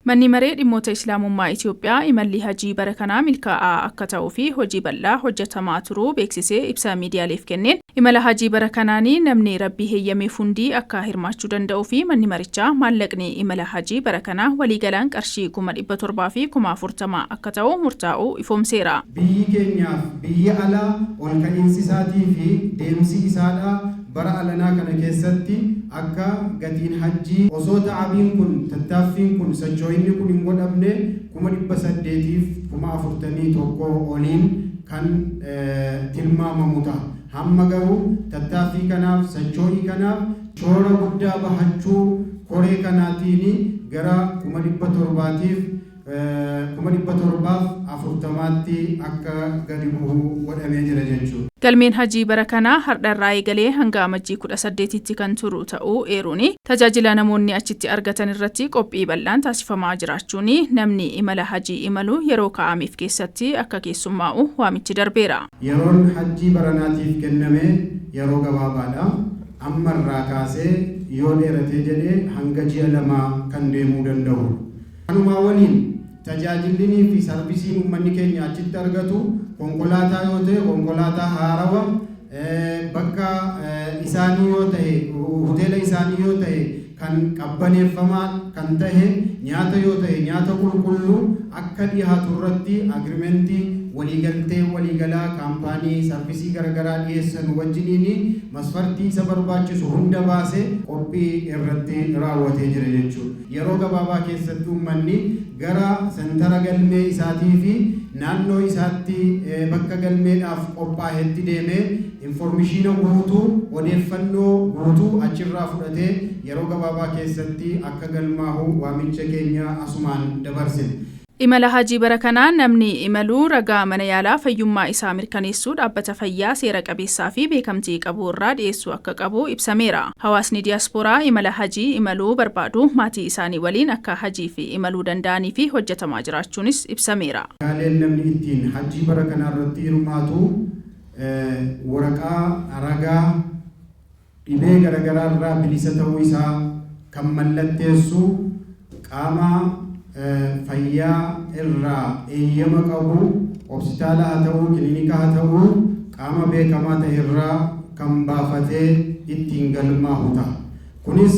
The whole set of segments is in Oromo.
Manni Maree Dhimmoota Islaamummaa Itiyoophiyaa imalli Hajii bara kanaa milkaa'aa akka ta'uu fi hojii bal'aa hojjetamaa turuu beeksisee ibsa miidiyaaleef kenneen, imala Hajii bara kanaanii namni Rabbi heeyyameef hundi akka hirmaachuu danda'uu fi manni marichaa maallaqni imala Hajii bara kanaa waliigalaan qarshii 700,000 fi 40,000 akka ta'u murtaa'uu ifoomseera. Biyyi keenyaaf biyya alaa olka'iinsi isaatii fi deemsi isaadhaa bara alanaa kana keessatti akka gatiin hajjii osoo ta'abiin kun, tattaaffiin kun, sochoo'inni kun hin godhamne 841,000 oliin kan tilmaamamu ta'a. Hamma garuu tattaaffii kanaaf, sochoo'ii kanaaf shoora guddaa bahachuu koree kanaatiin gara 700,000f 740,000tti akka gadi bu'u godhamee jira jechuudha. Galmeen Hajii bara kanaa hardha irraa eegalee hanga Amajjii 18tti kan turu ta'uu eeruun, tajaajila namoonni achitti argatan irratti qophii bal'aan taasifamaa jiraachuun namni imala Hajii imalu yeroo kaa'ameef keessatti akka keessummaa'u waamichi darbeera. Yeroon Hajjii baranaatiif kenname yeroo gabaabaadha. Amma irraa kaasee yoo dheeratee jedhe hanga ji'a lamaa kan deemuu danda'uudha. Kanumaa waliin tajaajillinii fi sarvisiin ummanni keenya achitti argatu konkolaataa yoo ta'e konkolaataa haarawa, bakka isaanii yoo ta'e hoteela isaanii yoo ta'e kan qabbaneeffamaa kan tahe, nyaata yoo ta'e nyaata qulqulluu akka dhihaatu irratti agrimentii, waliigaltee waliigalaa, kaampaanii sarvisii garagaraa dhiheessanu wajjiniin masfartii isa barbaachisu hunda baase qophii irratti raawwatee jira jechuudha. Yeroo gabaabaa keessatti ummanni gara sentara galmee isaatii fi naannoo isaatti bakka galmeedhaaf qophaahetti deemee informishiina guutuu, odeeffannoo guutuu achirraa fudhatee yeroo gabaabaa keessatti akka galmaahu waamicha keenya asumaan dabarsina. Imala Hajii bara kanaa namni imalu ragaa mana yaalaa fayyummaa isaa mirkaneessu dhaabbata fayyaa seera qabeessaa fi beekamtii qabu irraa dhiyeessuu akka qabu ibsameera. Hawaasni diyaaspooraa imala Hajii imaluu barbaadu maatii isaanii waliin akka Hajiif imaluu danda'anii fi hojjetamaa jiraachuunis ibsameera. Ragaaleen namni ittiin Hajjii bara kanaa irratti hirmaatu waraqaa ragaa dhibee garagaraa irraa bilisa ta'uu isaa kan mallatteessu qaama fayyaa irraa eeyyama qabu, hopsitaala haa ta'uu, kilinika haa ta'uu, qaama beekamaa ta'e irraa kan baafatee ittiin galmaahu ta'a. Kunis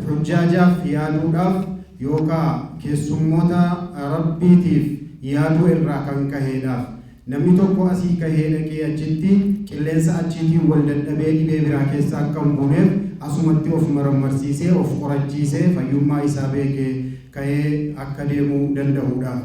hujjaajaaf yaaduudhaaf yookaa keessummoota Rabbiitiif yaaduu irraa kan kaheedhaaf. Namni tokko asii kahee dhaqee achitti qilleensa achiitiin wal dadhabee dhibee biraa keessa akka hin buuneef asumatti of marammarsiisee, of qorachiisee, fayyummaa isaa beekee ka'ee akka deemuu danda'uudhaaf.